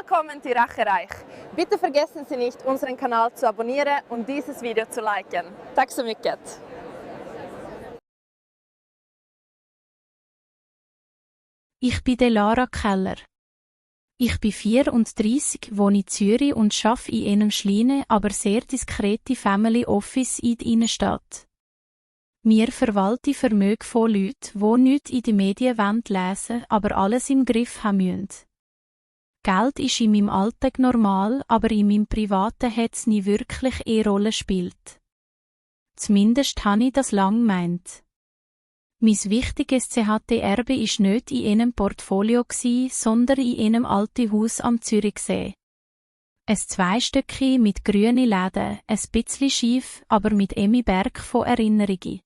Willkommen Tirache-Reich. Bitte vergessen Sie nicht, unseren Kanal zu abonnieren und dieses Video zu liken. Tack så mycket. Ich bin Lara Keller. Ich bin 34, wohne in Zürich und arbeite in einem kleinen, aber sehr diskreten Family Office in der Innenstadt. Wir verwalten Vermögen von Leuten, die nichts in den Medien lesen wollen, aber alles im Griff haben müssen. Geld ist in meinem Alltag normal, aber in meinem Privaten hat es nie wirklich eine Rolle gespielt. Zumindest habe ich das lange gemeint. Mein wichtiges CHT-Erbe war nicht in einem Portfolio, sondern in einem alten Haus am Zürichsee. Ein Zweistöckchen mit grünen Läden, ein bisschen schief, aber mit Berg von Erinnerungen.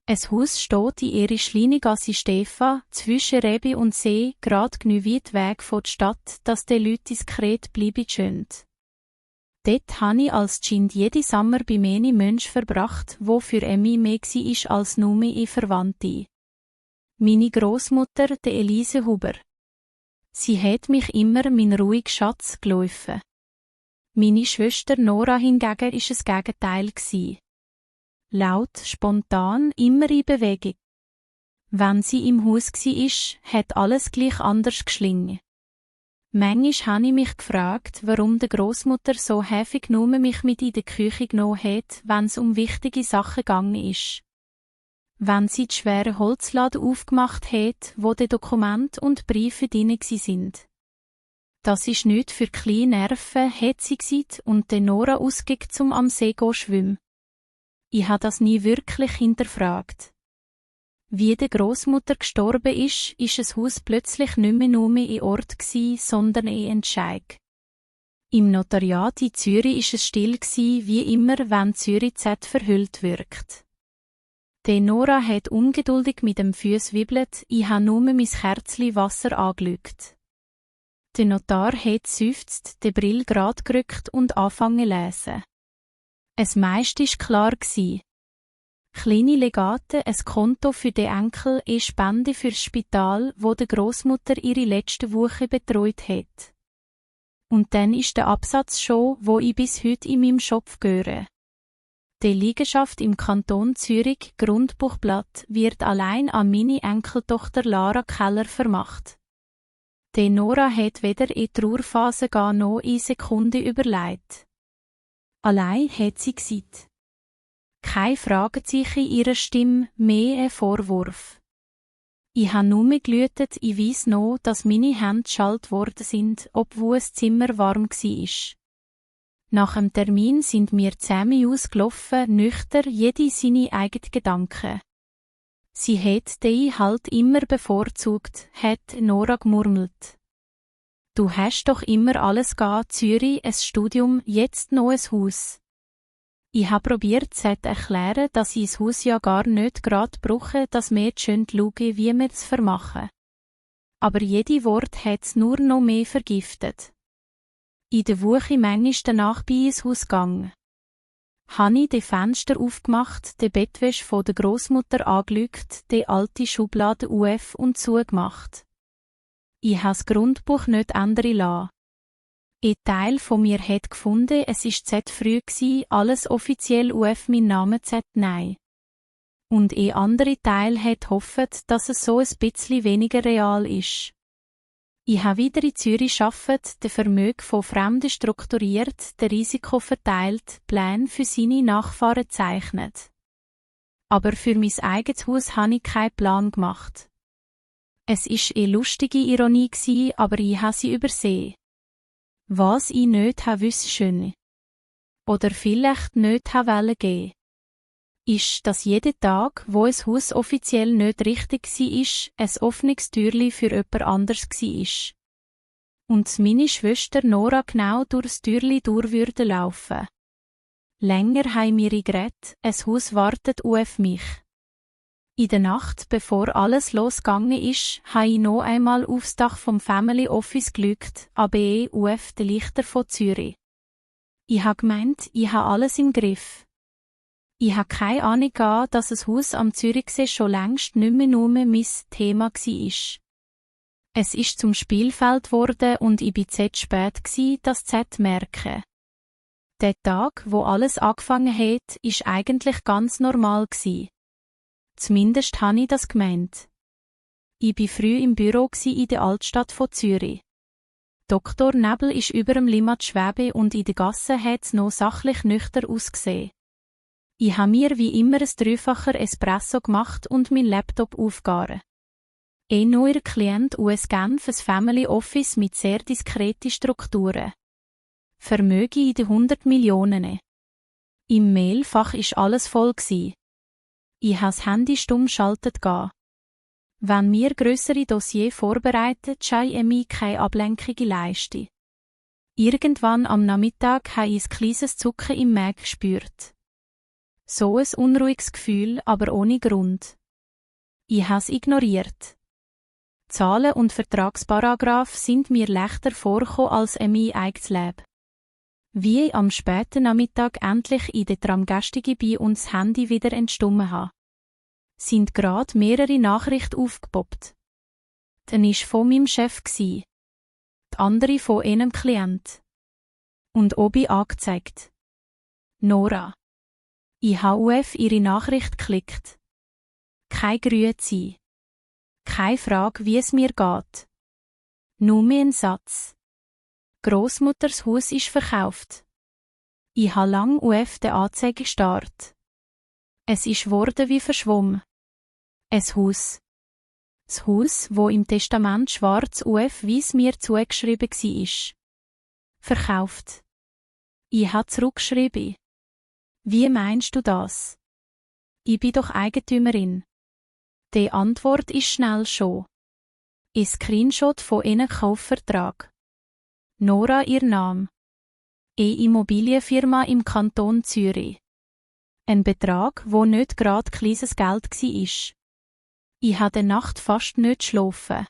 Ein Haus steht in ihrer Schleinigasse Stefa, zwischen Rebi und See, gerade genug weit weg von der Stadt, dass die Leute diskret bleiben schön. Dort habe ich als Kind jeden Sommer bei meinen Menschen verbracht, wo für Emmy mehr war als nur meine Verwandte. Meine Grossmutter, die Elise Huber. Sie hat mich immer mein ruhiger Schatz geholfen. Meine Schwester Nora hingegen war das Gegenteil. Laut, spontan, immer in Bewegung. Wenn sie im Haus war, hat alles gleich anders geschlingen. Manchmal habe ich mich gefragt, warum die Grossmutter so häufig nur mich mit in die Küche genommen hat, wenn es um wichtige Sachen gegangen ist. Wenn sie die schweren Holzladen aufgemacht hat, wo die Dokumente und Briefe drin sind. Das ist nicht für kleine Nerven, hat sie gesagt, und den Nora ausgegangen, zum am See zu schwimmen. Ich habe das nie wirklich hinterfragt. Wie die Grossmutter gestorben ist das Haus plötzlich nicht mehr nur ein Ort sondern ein Entscheid. Im Notariat in Zürich war es still wie immer, wenn Zürich Z verhüllt wirkt. Die Nora hat ungeduldig mit dem Fuß wibbelt, ich habe nur mein Kerzchen Wasser angelegt. Der Notar hat seufzt, den Brill grad gerückt und angefangen zu lesen. Es meiste war klar. Kleine Legate, ein Konto für den Enkel, eine Spende fürs Spital, wo die Grossmutter ihre letzte Woche betreut hat. Und dann ist der Absatz schon, wo ich bis heute in meinem Schopf höre. Die Liegenschaft im Kanton Zürich, Grundbuchblatt, wird allein an meine Enkeltochter Lara Keller vermacht. Die Nora hat weder in die Trauerphase noch in Sekunde überlegt. Allein hat sie gesagt. Kein Fragezeichen in ihrer Stimme, mehr ein Vorwurf. Ich habe nur geläutet, ich weiss noch, dass meine Hände schalt worden sind, obwohl das Zimmer warm war. Nach dem Termin sind wir zusammen ausgelaufen, nüchtern, jede seine eigenen Gedanken. Sie hat den halt immer bevorzugt, hat Nora gemurmelt. Du hast doch immer alles gegeben, Zürich, ein Studium, jetzt noch ein Haus. Ich habe probiert zu erklären, dass ich das Haus ja gar nicht gerade brauche, dass wir schön schauen, wie wir es vermachen. Aber jede Wort hat es nur noch mehr vergiftet. In der Woche manchmal danach bin ich ins Haus gegangen. Habe ich die Fenster aufgemacht, die Bettwäsche von der Grossmutter angelegt, die alte Schublade auf und zugemacht. Ich habe das Grundbuch nicht ändern lassen. Ein Teil von mir hat gefunden, es ist zu früh gewesen, alles offiziell auf meinen Namen zu nein. Und ein anderer Teil hat gehofft, dass es so ein bisschen weniger real ist. Ich habe wieder in Zürich gearbeitet, den Vermögen von Fremden strukturiert, den Risiko verteilt, Pläne für seine Nachfahren gezeichnet. Aber für mein eigenes Haus habe ich keinen Plan gemacht. Es war eine lustige Ironie, aber ich habe sie übersehen. Was ich nicht wissen oder vielleicht nicht wollen geben, ist, dass jeden Tag, wo ein Haus offiziell nicht richtig war, ein offenes Türli für jemand anderes war. Und meine Schwester Nora genau durchs Türli durch würde laufen. Länger haben wir geredet, ein Haus wartet auf mich. In der Nacht, bevor alles losgegangen ist, habe ich noch einmal aufs Dach vom Family Office geschaut, ABE auf die Lichter von Zürich. Ich habe gemeint, ich habe alles im Griff. Ich habe keine Ahnung gehabt, dass das Haus am Zürichsee schon längst nicht mehr nur mein Thema war. Es ist zum Spielfeld geworden und ich war zu spät gsi, das zu merken. Der Tag, wo alles angefangen hat, ist eigentlich ganz normal gsi. Zumindest habe ich das gemeint. Ich war früh im Büro in der Altstadt von Zürich. Dr. Nebel ist über dem Limmat schwebe und in der Gasse hat's noch sachlich nüchtern ausgesehen. Ich habe mir wie immer ein dreifacher Espresso gemacht und mein Laptop aufgefahren. Ein neuer Klient US Genf, ein Family Office mit sehr diskreten Strukturen. Vermögen in den 100 Millionen. Im Mailfach ist alles voll gsi. Ich habe das Handy stumm schaltet ga. Wenn mir grössere Dossier vorbereitet, scheint mir keine Ablenkung leisten. Irgendwann am Nachmittag habe ich ein kleines Zucken im Magen gespürt. So ein unruhiges Gefühl, aber ohne Grund. Ich habe es ignoriert. Zahlen und Vertragsparagraph sind mir leichter vorgekommen als mein eigenes Leben. Wie ich am späten Nachmittag endlich in der Tramgästige bei uns das Handy wieder entstummen habe, sind gerade mehrere Nachrichten aufgepoppt. Die eine war von meinem Chef, die andere von einem Klient. Und oben angezeigt. Nora. Ich habe auf ihre Nachricht geklickt. Kein Grüezi. Keine Frage, wie es mir geht. Nur mehr ein Satz. Grossmutters Haus ist verkauft. Ich habe lang auf die Anzeige gestarrt. Es ist worden wie verschwommen. Ein Haus. Das Haus, wo im Testament schwarz auf weiss mir zugeschrieben war. Verkauft. Ich habe zurückgeschrieben. Wie meinst du das? Ich bin doch Eigentümerin. Die Antwort ist schnell schon. Ein Screenshot von einem Kaufvertrag. Nora ihr Name. Eine Immobilienfirma im Kanton Zürich. Ein Betrag, wo nicht gerade kleines Geld war. Ich habe die Nacht fast nicht geschlafen.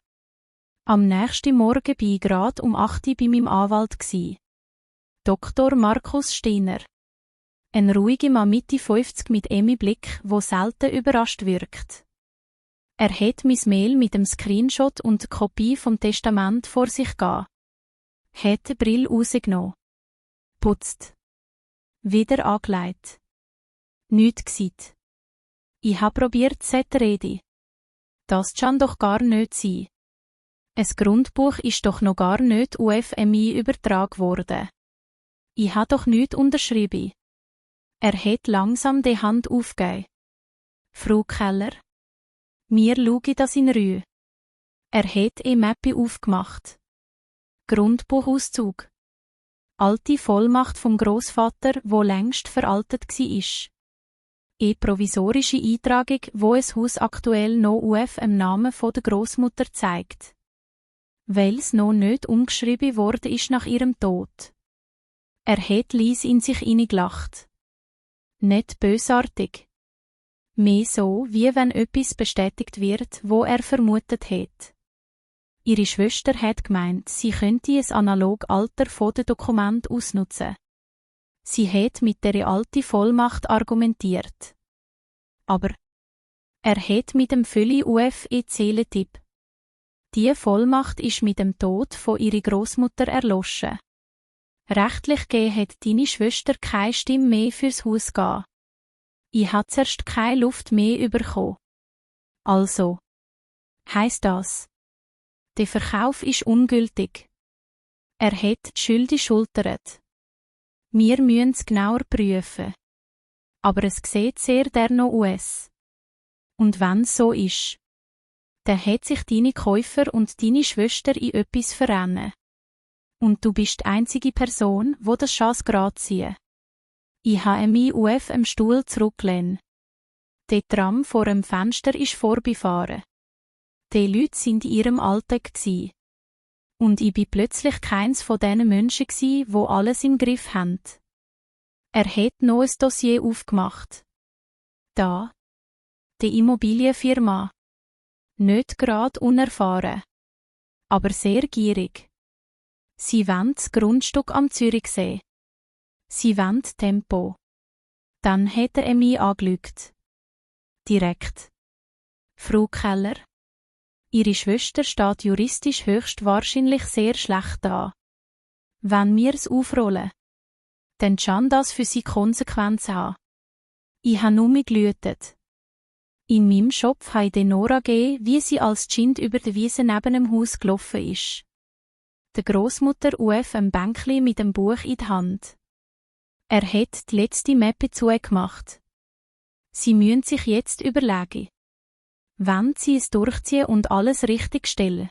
Am nächsten Morgen bin ich gerade um 8 Uhr bei meinem Anwalt gsi. Dr. Markus Steiner. Ein ruhiger Mann Mitte 50 mit einem Blick, wo selten überrascht wirkt. Er hat mein Mail mit dem Screenshot und der Kopie vom Testament vor sich gehabt. Hat die Brille rausgenommen. Putzt. Wieder angelegt. Nichts gesagt. Ich habe probiert zu reden. Das kann doch gar nicht sein. Ein Grundbuch ist doch noch gar nicht auf mich übertragen worden. Ich habe doch nichts unterschrieben. Er hat langsam die Hand aufgegeben. Frau Keller. Mir schaue das in Ruhe. Er hat Mappe aufgemacht. Grundbuchauszug. Alte Vollmacht vom Grossvater, wo längst veraltet war. Provisorische Eintragung, wo es Haus aktuell noch auf im Namen von der Grossmutter zeigt. Weil es noch nicht umgeschrieben worden ist nach ihrem Tod. Er hat leise in sich hineingelacht. Nicht bösartig. Mehr so, wie wenn etwas bestätigt wird, wo er vermutet hat. Ihre Schwester hat gemeint, sie könnte ein analog Alter von den Dokumenten ausnutzen. Sie hat mit der alten Vollmacht argumentiert. Aber er hat mit dem Fülli auf Zähletipp. Die Vollmacht ist mit dem Tod von ihrer Großmutter erloschen. Rechtlich gesehen hat deine Schwester keine Stimme mehr fürs Haus gegeben. Ich habe zuerst keine Luft mehr bekommen. Also. Heisst das? Der Verkauf ist ungültig. Er hat die Schulden schultert. Wir müssen es genauer prüfen. Aber es sieht sehr noch aus. Und wenn es so ist, dann hat sich deine Käufer und deine Schwester in etwas verrennen. Und du bist die einzige Person, wo das Chance gerade zieht. Ich habe mich auf dem Stuhl zurückgelehnt. Der Tram vor dem Fenster ist vorbefahren. Die Leute sind in ihrem Alltag gsi. Und ich bin plötzlich keins von diesen Menschen gsi, wo alles im Griff haben. Er hat noch ein Dossier aufgemacht. Da. Die Immobilienfirma. Nicht gerade unerfahren. Aber sehr gierig. Sie wollen das Grundstück am Zürichsee. Sie wollen Tempo. Dann hat er mich angelügt. Direkt. Frau Keller. Ihre Schwester steht juristisch höchstwahrscheinlich sehr schlecht da. Wenn wir es aufrollen, dann kann das für sie Konsequenzen haben. Ich habe nur mich gelütet. In meinem Schopf habe ich den Nora gegeben, wie sie als Kind über die Wiese neben dem Haus gelaufen ist. Der Großmutter auf einem Bänkli mit dem Buch in der Hand. Er hat die letzte Mappe zugemacht. Sie müssen sich jetzt überlegen. Wollen sie es durchziehen und alles richtig stellen?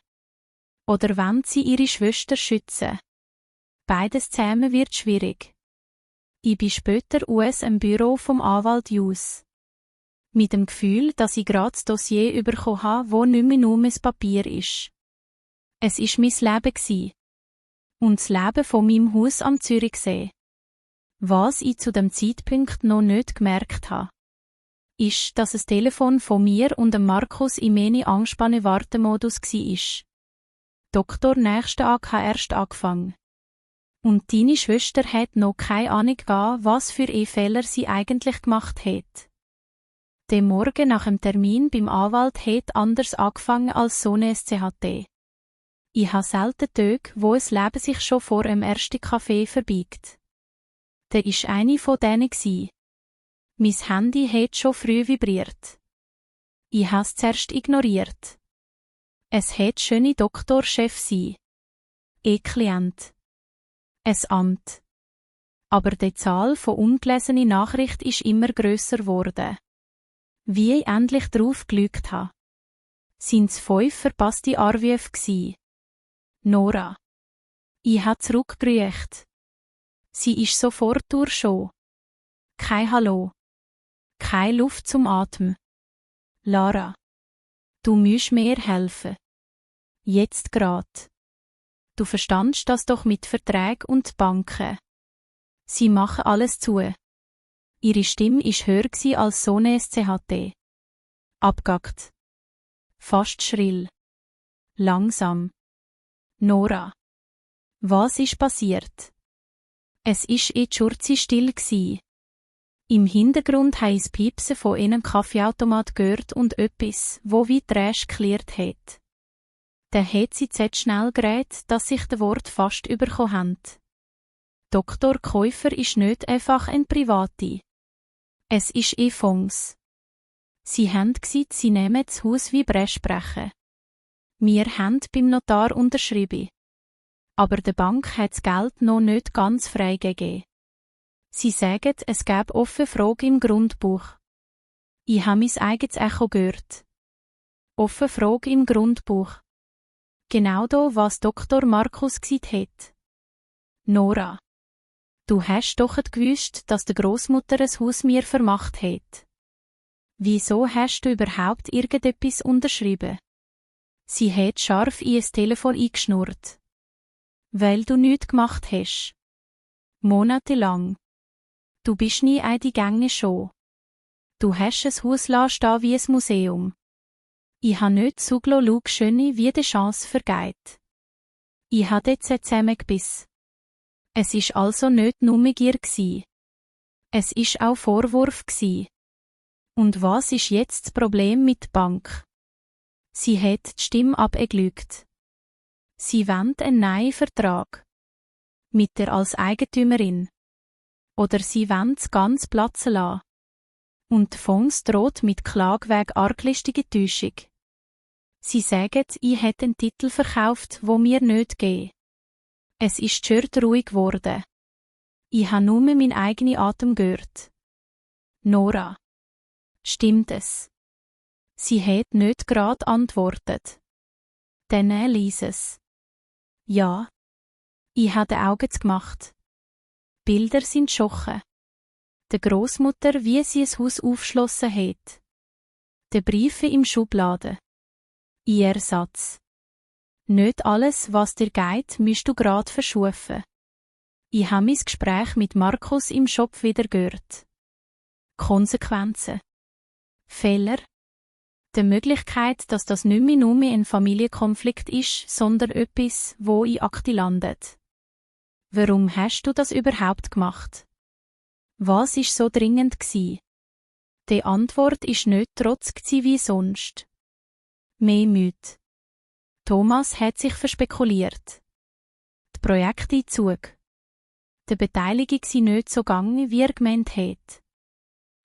Oder wollen sie ihre Schwester schützen? Beides zusammen wird schwierig. Ich bin später aus im Büro vom Anwalt Jus. Mit dem Gefühl, dass ich gerade das Dossier bekommen habe, wo nicht mehr nur mein Papier ist. Es war mein Leben gewesen. Und das Leben von meinem Haus am Zürichsee. Was ich zu dem Zeitpunkt noch nicht gemerkt habe, ist, dass das Telefon von mir und dem Markus im Angespanne-Wartemodus war. Doktor nächsten Tag hat erst angefangen. Und deine Schwester hat noch keine Ahnung gehabt, was für Fehler sie eigentlich gemacht hat. Der Morgen nach dem Termin beim Anwalt hat anders angefangen als so eine SCHT. Ich habe selten Tage, wo das Leben sich schon vor dem ersten Kaffee verbiegt. Der war eine von denen. Mein Handy hat schon früh vibriert. Ich habe es zuerst ignoriert. Es hat schöne Doktorchef sein. Klient. Ein Amt. Aber die Zahl von ungelesenen Nachrichten ist immer grösser geworden. Wie ich endlich drauf gelügt habe. Sind's 5 verpasste Anrufe gsi. Nora. Ich habe zurückgerufen. Sie ist sofort durch schon. Kein Hallo. Keine Luft zum Atmen. Lara. Du musst mir helfen. Jetzt grad. Du verstandst das doch mit Verträgen und Banken. Sie machen alles zu. Ihre Stimme war höher als so eine SCHT. Abgackt. Fast schrill. Langsam. Nora. Was ist passiert? Es ist in die Schurze still gsi. Im Hintergrund habe ich das Piepsen von einem Kaffeeautomat gehört und etwas, wo wie Trash geklärt hat. Der hat sie zu schnell geredet, dass sich die Worte fast überkommen haben. Dr. Käufer ist nicht einfach ein Private. Es ist Fonds. Sie haben gesagt, sie nehmen das Haus wie Bresprechen. Wir haben beim Notar unterschrieben. Aber die Bank hat das Geld noch nicht ganz freigegeben. Sie sagen, es gäbe offene Fragen im Grundbuch. Ich habe mein eigenes Echo gehört. Offene Frage im Grundbuch. Genau da, was Dr. Markus gesagt hat. Nora. Du hast doch gewusst, dass die Großmutter ein Haus mir vermacht hat. Wieso hast du überhaupt irgendetwas unterschrieben? Sie hat scharf in das Telefon eingeschnurrt. Weil du nichts gemacht hast. Monatelang. Du bist nie in die Gänge schon. Du hast ein Haus stehen wie ein Museum. Ich habe nicht zugelassen, schöne wie die Chance vergeht. Ich habe dort zusammengebissen. Es ist also nicht nur Gier gsi. Es ist auch Vorwurf gsi. Und was ist jetzt das Problem mit der Bank? Sie hat die Stimme abgelügt. Sie wollen einen neuen Vertrag. Mit der als Eigentümerin. Oder sie wollen es ganz platzen lassen. Und die Fonds droht mit Klage wegen arglistiger Täuschung. Sie sagen, ich hätte einen Titel verkauft, wo mir nicht geben. Es ist schön ruhig geworden. Ich habe nur meinen eigenen Atem gehört. Nora. Stimmt es? Sie hat nicht gerade antwortet. Dann lies es. Ja. Ich habe die Augen gemacht. Bilder sind schochen. Der Großmutter, wie sie das Haus aufschlossen hat. Die Briefe im Schubladen. Ihr Satz. Nicht alles, was dir geht, musst du grad verschufen. Ich habe mein Gespräch mit Markus im Shop wieder gehört. Konsequenzen. Fehler. Die Möglichkeit, dass das nicht mehr nur ein Familienkonflikt ist, sondern etwas, wo in Akte landet. Warum hast du das überhaupt gemacht? Was ist so dringend gsi? Die Antwort ist nicht trotzig wie sonst. Mehr Mühe. Thomas hat sich verspekuliert. Die Projekteinzug. Die Beteiligung sind nicht so gegangen, wie er gemeint hat.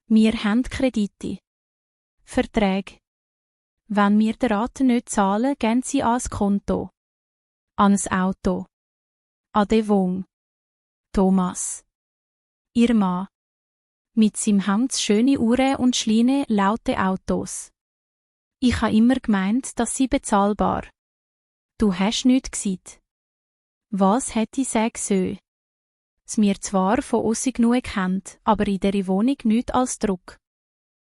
Wir haben Kredite. Verträge. Wenn wir die Raten nicht zahlen, gehen sie ans Konto. An das Auto. An die Wohnung. Thomas. Ihr Mann. Mit seinem Hemd schöne Uhren und Schleine laute Autos. Ich habe immer gemeint, dass sie bezahlbar. Du hast nichts gesagt. Was hätte ich sagen sollen? Es mir zwar von aussen genug haben, aber in dieser Wohnung nichts als Druck.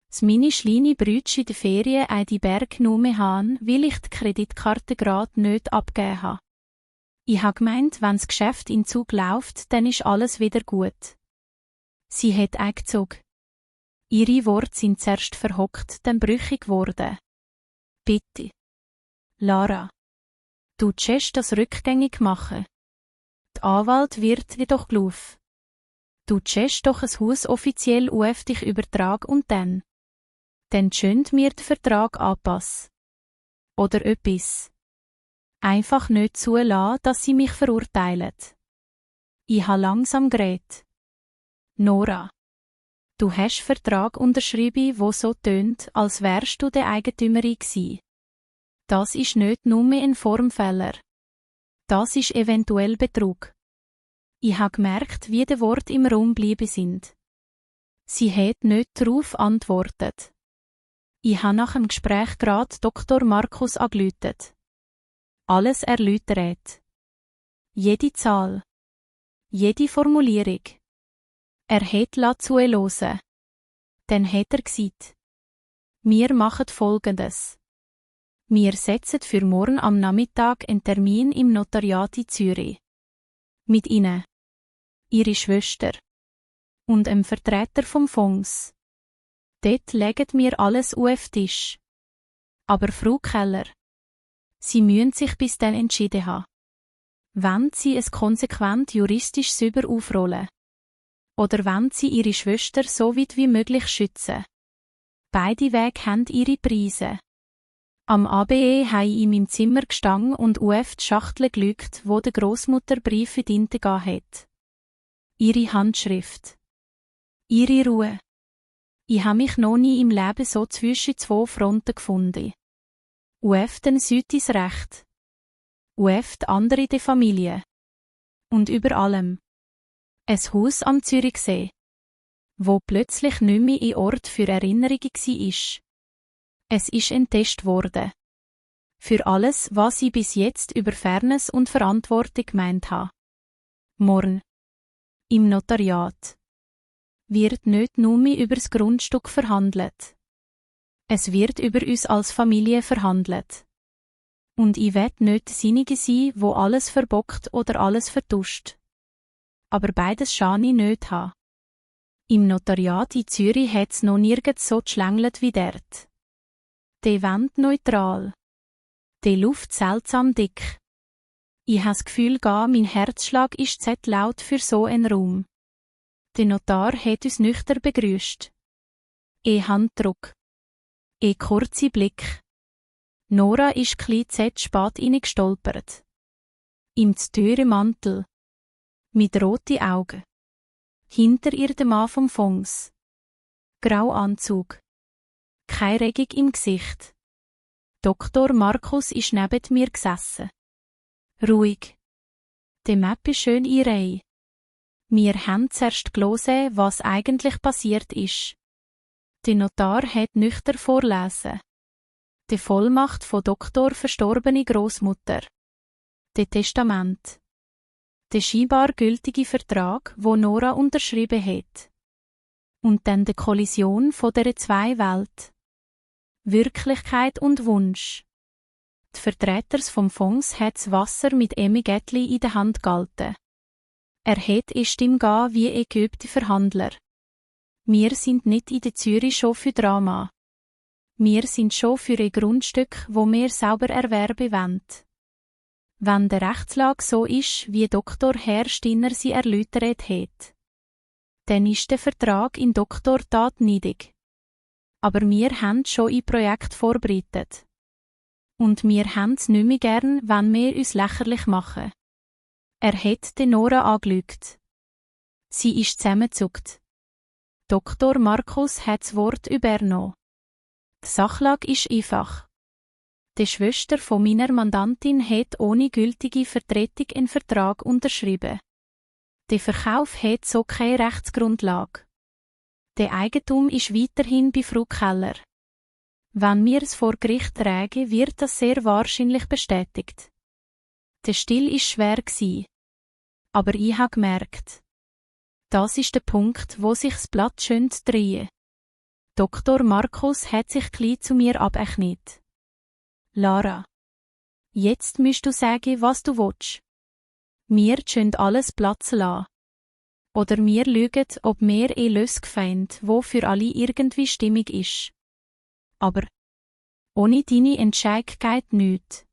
Es meine kleine Brütsch in den Ferien an die Berg genommen haben, weil ich die Kreditkarte gerade nicht abgegeben habe. Ich habe gemeint, wenn das Geschäft in Zug läuft, dann ist alles wieder gut. Sie hat eingezogen. Ihre Worte sind zuerst verhockt, dann brüchig geworden. Bitte. Lara. Du tschest das rückgängig machen. Der Anwalt wird dir doch gelaufen. Du tschest doch ein Haus offiziell auf dich übertrag und dann schönt mir den Vertrag anpassen. Oder öppis. Einfach nicht zulassen, dass sie mich verurteilen. Ich ha langsam geredet. Nora. Du hast Vertrag unterschrieben, wo so tönt, als wärst du der Eigentümerin gsi. Das ist nicht nur ein Formfehler. Das ist eventuell Betrug. Ich ha gemerkt, wie die Worte im Raum bleiben sind. Sie hat nicht darauf antwortet. Ich ha nach dem Gespräch grad Dr. Markus angerufen. Alles erläutert. Jede Zahl. Jede Formulierung. Er hat zuhören. Dann hat er gesagt: Wir machen Folgendes. Wir setzen für morgen am Nachmittag einen Termin im Notariat in Zürich. Mit Ihnen, Ihre Schwester und einem Vertreter vom Fonds. Dort legen wir alles auf den Tisch. Aber Frau Keller, Sie müssen sich bis dann entschieden haben. Wollen Sie es konsequent juristisch sauber aufrollen? Oder wollen Sie Ihre Schwester so weit wie möglich schützen? Beide Wege haben ihre Preise. Am ABE habe ich in meinem Zimmer gestanden und auf die Schachtel gelügt, wo der Grossmutter Briefe dinte hat. Ihre Handschrift. Ihre Ruhe. Ich habe mich noch nie im Leben so zwischen zwei Fronten gefunden. Auf den Südis Recht. Auf die andere die Familie. Und über allem ein Haus am Zürichsee, wo plötzlich nicht mehr ein Ort für Erinnerungen war. Es ist enttest worden. Für alles, was ich bis jetzt über Fairness und Verantwortung gemeint habe. Morgen. Im Notariat. Wird nicht nur mehr über das Grundstück verhandelt. Es wird über uns als Familie verhandelt. Und ich will nicht diejenige sein, wo alles verbockt oder alles vertuscht. Aber beides schane ich nicht haben. Im Notariat in Zürich hat's noch nirgends so geschlängelt wie dort. Die Wand neutral. Die Luft seltsam dick. Ich habe das Gefühl, mein Herzschlag ist zu laut für so einen Raum. Der Notar hat uns nüchtern begrüßt. Handdruck. Kurze Blick. Nora ist klein z spät reingestolpert. Im teure Mantel. Mit roten Augen. Hinter ihr der Mann vom Fonds. Grauanzug. Keine Regung im Gesicht. Dr. Markus ist neben mir gesessen. Ruhig. Die Mappe schön in Reihe. Wir haben zuerst gelesen, was eigentlich passiert ist. Der Notar hat nüchtern vorlesen. Die Vollmacht von Doktor verstorbene Großmutter. Das Testament. Der scheinbar gültige Vertrag, wo Nora unterschrieben hat. Und dann die Kollision von der zwei Welt. Wirklichkeit und Wunsch. Die Vertreter vom Fonds hat das Wasser mit Emmigätli in der Hand gehalten. Er hat eine Stimme wie ein geübter Verhandler. Wir sind nicht in der Zürich schon für Drama. Wir sind schon für ein Grundstück, wo wir sauber erwerben wollen. Wenn die Rechtslage so ist, wie Dr. Herr Stinner sie erläutert hat, dann ist der Vertrag in Doktortat niedrig. Aber wir haben schon ein Projekt vorbereitet. Und wir haben's nicht mehr gern, wenn wir uns lächerlich machen. Er hat Nora angelügt. Sie ist zusammengezuckt. Dr. Markus hat das Wort übernommen. Die Sachlage ist einfach. Die Schwester von meiner Mandantin hat ohne gültige Vertretung einen Vertrag unterschrieben. Der Verkauf hat so keine Rechtsgrundlage. Der Eigentum ist weiterhin bei Frau Keller. Wenn wir es vor Gericht tragen, wird das sehr wahrscheinlich bestätigt. Der Still war schwer gewesen. Aber ich habe gemerkt, das ist der Punkt, wo sich das Blatt schön dreht. Dr. Markus hat sich gleich zu mir abgekniet. Lara, jetzt musst du sagen, was du willst. Wir schön alles Platz lassen. Oder wir lügen, ob wir Lösung finden, wo für alle irgendwie stimmig ist. Aber ohne deine Entscheidung geht nichts.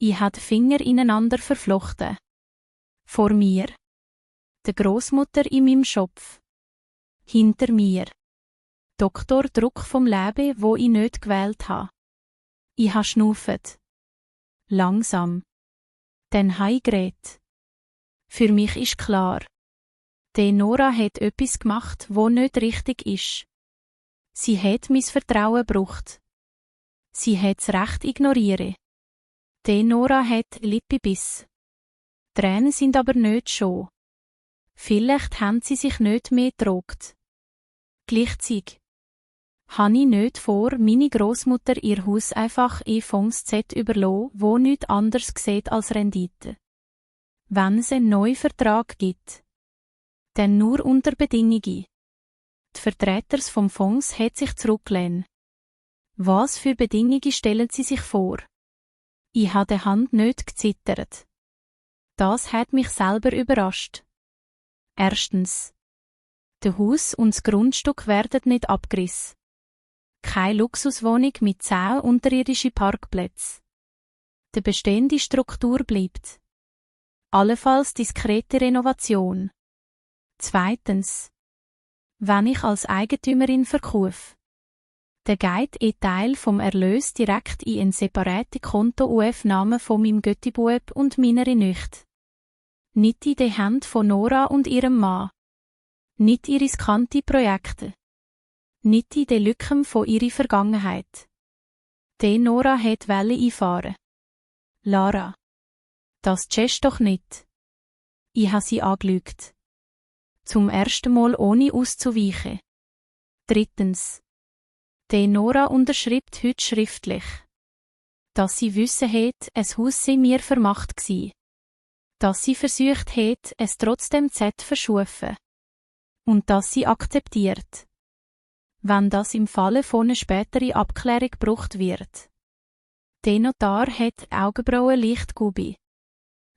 Ich habe die Finger ineinander verflochten. Vor mir. Der Großmutter in meinem Schopf. Hinter mir. Druck vom Leben, wo ich nicht gewählt habe. Ich habe schnauft. Langsam. Dann habe ich geredet. Für mich ist klar. Die Nora hat etwas gemacht, wo nicht richtig ist. Sie hat mein Vertrauen gebraucht. Sie hat das Recht ignoriert. Die Nora hat Lippenbiss. Tränen sind aber nicht schon. Vielleicht haben sie sich nicht mehr getragen. Gleichzeitig habe ich nicht vor, meine Großmutter ihr Haus einfach in Fonds Z überlassen, wo nichts anderes sieht als Rendite. Wenn es einen neuen Vertrag gibt, dann nur unter Bedingungen. Die Vertreter vom Fonds hat sich zurückgelehnt. Was für Bedingungen stellen Sie sich vor? Ich habe die Hand nicht gezittert. Das hat mich selber überrascht. Erstens. Das Haus und das Grundstück werden nicht abgerissen. Keine Luxuswohnung mit 10 unterirdischen Parkplätzen. Die bestehende Struktur bleibt. Allenfalls diskrete Renovation. Zweitens. Wenn ich als Eigentümerin verkaufe, dann geht ein Teil vom Erlös direkt in ein separate Konto UF-Namen von meinem Göttibub und meiner Nichte. Nicht in die Hände von Nora und ihrem Mann. Nicht in riskante Projekte. Nicht in die Lücken von ihrer Vergangenheit. Die Nora hat Welle einfahren. Lara. Das chest doch nicht. Ich habe sie angelügt. Zum ersten Mal ohne auszuweichen. Drittens. Die Nora unterschreibt heute schriftlich. Dass sie wissen hat, es Haus sei mir vermacht gsi. Dass sie versucht hat, es trotzdem zu verschufen. Und dass sie akzeptiert. Wenn das im Falle von einer späteren Abklärung gebraucht wird. Der Notar hat Augenbrauen leicht gubi.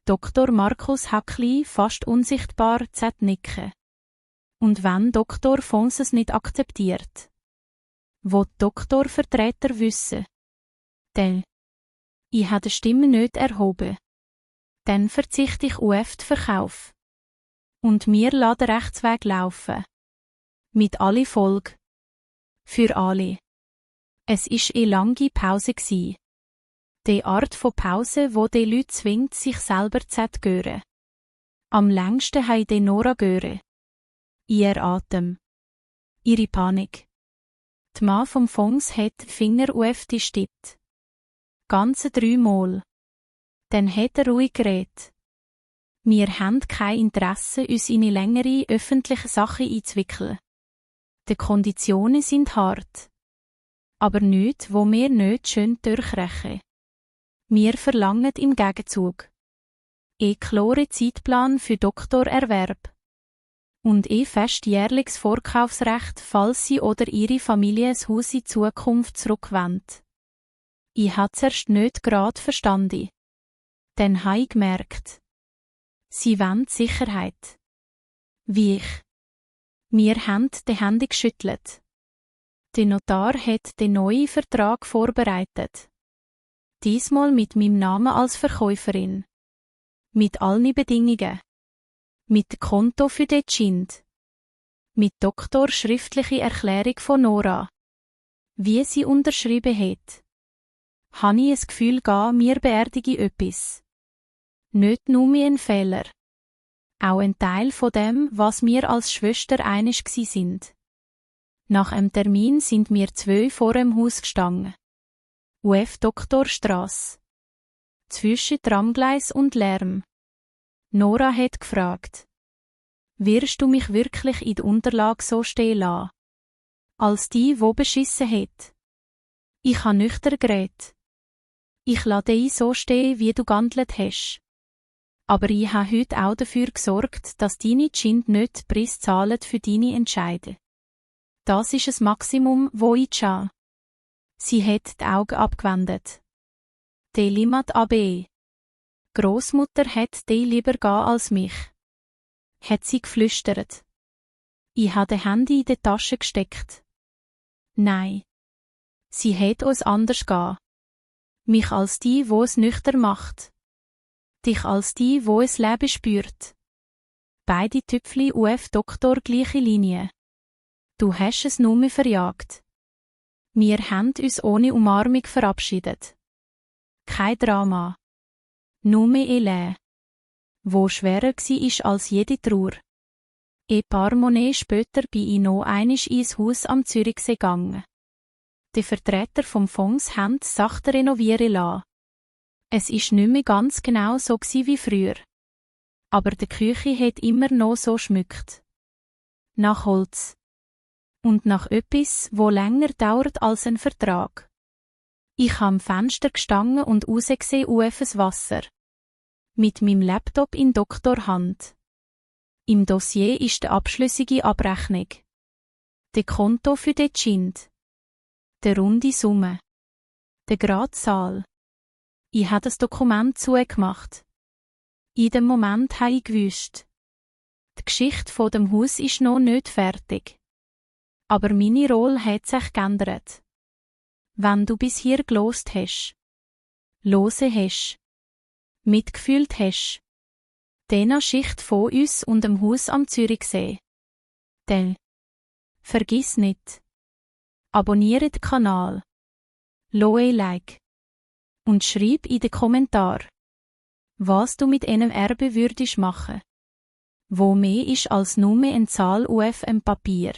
Dr. Markus Hackli fast unsichtbar nicken. Und wenn Dr. Fons es nicht akzeptiert, wo die Doktorvertreter wissen, denn ich habe die Stimme nicht erhoben, dann verzichte ich auf den Verkauf. Und wir lassen den Rechtsweg laufen. Mit alle Folge. Für alle. Es ist eine lange Pause gsi. Die Art von Pause, wo die Leute zwingt, sich selber zu gören. Am längsten habe ich Nora gören. Ihr Atem. Ihre Panik. Die Mann vom Fonds hat Finger auf die stippt. Ganze 3 Mal. Dann hat er ruhig geredet. Wir haben kein Interesse, uns in längere öffentliche Sachen einzuwickeln. Die Konditionen sind hart. Aber nichts, wo wir nicht schön durchrechen. Wir verlangen im Gegenzug einen klaren Zeitplan für Doktorerwerb und ein festjährliches Vorkaufsrecht, falls sie oder ihre Familie das Haus in Zukunft zurückwendet. Ich habe zuerst nicht gerade verstanden. Dann habe ich gemerkt, sie wollen Sicherheit. Wie ich. Wir haben die Hände geschüttelt. Der Notar hat den neuen Vertrag vorbereitet. Diesmal mit meinem Namen als Verkäuferin. Mit allen Bedingungen. Mit Konto für den Kind. Mit Doktor schriftliche Erklärung von Nora. Wie sie unterschrieben hat. habe ich ein Gefühl mir beerdige etwas. Nicht nur ein Fehler. Auch ein Teil von dem, was wir als Schwester einig gsi sind. Nach dem Termin sind wir 2 vor dem Haus gestanden. UF Doktorstrasse. Zwischen Tramgleis und Lärm. Nora hat gefragt. Wirst du mich wirklich in der Unterlage so stehen lassen? Als die, wo beschissen hat. Ich habe nüchtern geredet. Ich lasse dich so stehen, wie du gehandelt hast. Aber ich habe heute auch dafür gesorgt, dass deine Kind nicht den Preis zahlen für deine Entscheide. Das ist das Maximum, wo ich schaue. Sie hat die Augen abgewendet. De limat AB. Großmutter hat dich lieber als mich. Hat sie geflüstert. Ich habe das Handy in die Tasche gesteckt. Nein. Sie hat uns anders gehen. Mich als die, wo es nüchtern macht. Dich als die, wo es Leben spürt. Beide Tüpfli UF Doktor gleiche Linie. Du hast es nur mehr verjagt. Wir haben uns ohne Umarmung verabschiedet. Kein Drama. Nur mehr Elä. Wo schwerer war als jede Trauer. Ein paar Monate später bin ich noch einmal ins Haus am Zürichsee gegangen. Die Vertreter vom Fonds haben es sachte renovieren lassen. Es ist nicht mehr ganz genau so wie früher. Aber die Küche hat immer noch so schmückt. Nach Holz. Und nach etwas, wo länger dauert als ein Vertrag. Ich habe am Fenster gestanden und rausgesehen auf das Wasser. Mit meinem Laptop in Doktorhand. Im Dossier ist die abschlüssige Abrechnung. Der Konto für den Kind. Der runde Summe. Der Gradzahl. Ich habe das Dokument zugemacht. In dem Moment habe ich gewusst. Die Geschichte von dem Haus ist noch nicht fertig. Aber meine Rolle hat sich geändert. Wenn du bis hier gelost hast, lose hast, mitgefühlt hast, diese Schicht von uns und dem Haus am Zürichsee, dann vergiss nicht, abonniere den Kanal, lass Like und schreib in den Kommentar, was du mit einem Erbe würdest machen, wo mehr ist als nur eine Zahl auf dem Papier.